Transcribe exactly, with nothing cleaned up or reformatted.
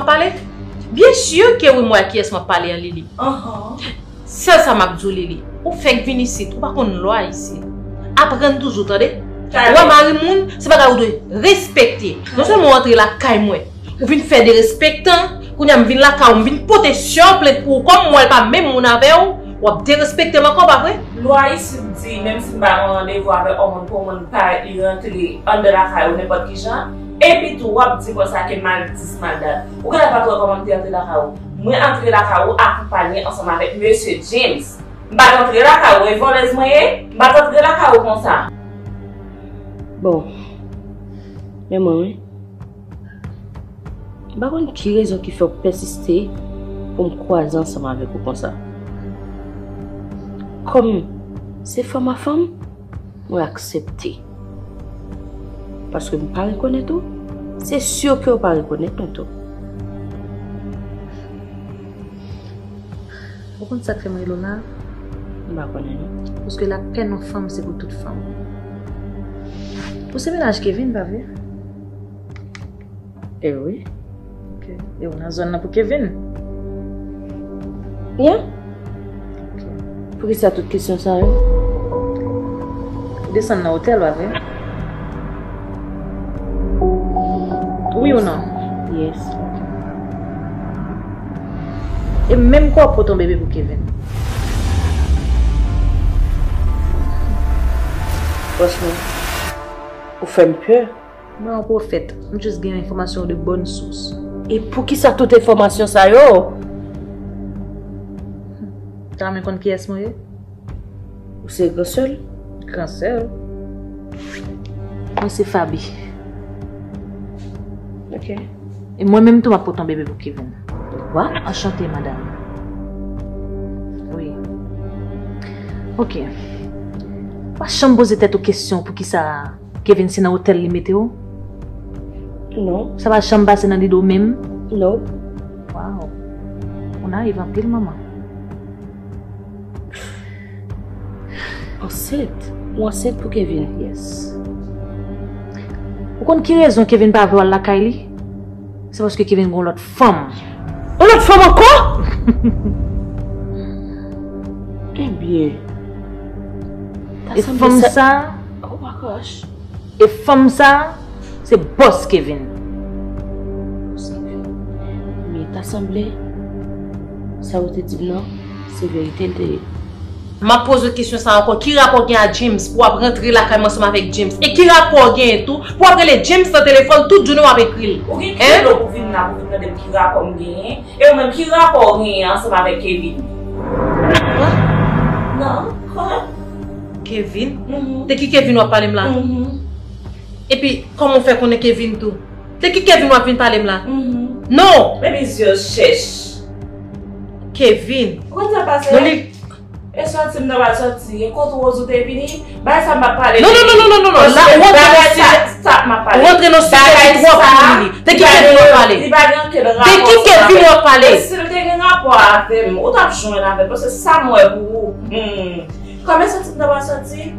Pale. Byen si ke wi, m wè kiyès m ap pale an, Lili. Sèl sa m ap di w, Lili, ou fèk vin isit, ou pa konn lwa isit. Aprann toujou, tande? Ou wè mari moun, se bagay ou dwe respekte. Non sèlman w antre lakay mwen, ou vin fè derespektan, kounye a m vin lakay ou, m vin pote sè w plent pou ou, kòm m wè l pa menm moun avè w, w ap derespekte m ankò, pa vre? Lwa isit di, menm si m ba yon randevou avèk yon moun pou yon moun pa rantre anndan lakay ou nenpòt ki jan, epi tou w ap di konsa ke m al dis m al dat. Ou genlè pa t wè kòman m te antre lakay ou. Mwen antre lakay ou akonpaye ansanm avèk mesye James. M pa t antre lakay ou, e vòlèz mwen ye? M pa t antre lakay ou konsa. Bon, men mwen, wi. M pa konn ki rezon ki fè w pèsiste pou m kwaze ansanm avèk ou konsa. Kòm se fanm a fanm, mwen aksepte. Paske m pa rekonèt ou, se si ke w pa rekonèt mwen tou. Ou konn sa k fè m rele w la? M pa konnen non. Paske lapèn yon fanm se pou tout fanm. Ou se mennaj Kevin, pa vre? E wi. Ok. E ou nan zòn nan pou Kevin? Yeah. Ok. Poukisa tout kesyon sa yo? Ou desann nan otèl, pa vre? Wi ou non? Yes. E menm kò w ap pote yon bebe pou Kevin. Franchman, ou fè m pè. Mwen yon pwofèt. M jis gen enfòmasyon de bòn sous. E poukisa tout enfòmasyon sa yo? Ou ta renmen konn kiyès mwen ye? Ou se gran sè l? Gran sè l. Mwen se Faby. Ok. E mwen menm tou m ap pote yon bebe pou Kevin. Wa? Anchante, madanm. Wi. Ok. Pa janm poze tèt ou kesyon poukisa Kevin se nan otèl li mete w? Non. Sa pa janm pase nan lide w menm? Non. Wow. Ou nayiv anpil, manman. Ansent? Ou ansent pou Kevin? Yes. Ou konn ki rezon Kevin pa vle w al lakay li? Se paske Kevin gen yon lòt fanm. Yon lòt fanm ankò? Ebyen. E fanm sa, oh my gosh. E fanm sa, se bòs Kevin. Men ta sanble, sa ou te di m nan, se verite l te ye. M ap poze w kesyon sa ankò, ki rapò w gen a James pou w ap rantre lakay mwen ansanm avèk James? E ki rapò w genyen tou pou w ap rele James nan telefòn tout jounen w ap ekri l? Ou gen ki dlo pou vin la pou vin mande m ki rapò m genyen? E ou menm, ki rapò w genyen ansanm avèk Kevin? Non. Kevin? De ki Kevin w ap pale m la? Epi, kòman w fè konnen Kevin tou? De ki Kevin w ap vin pale m la? Non! Baby, zye w chèch. Kevin. Ou konn sa pase? Non, li E sòti m nan pral sòti. E kot Rose ou te vini? Bay sa m ap pale. Non, non, non, non, non, non, non. La, ou rantre nan sijè. Sa m ap pale. Ou rantre nan sijè ki twò pou li. De ki Kevin w ap pale? Li pa gen okenn rapò. De ki Kevin w ap pale? E si l te gen rapò avè m, ou t ap jwenn avè l, paske sa m wè pou ou. Hmm. Kòman e sòti m nan pral sòti?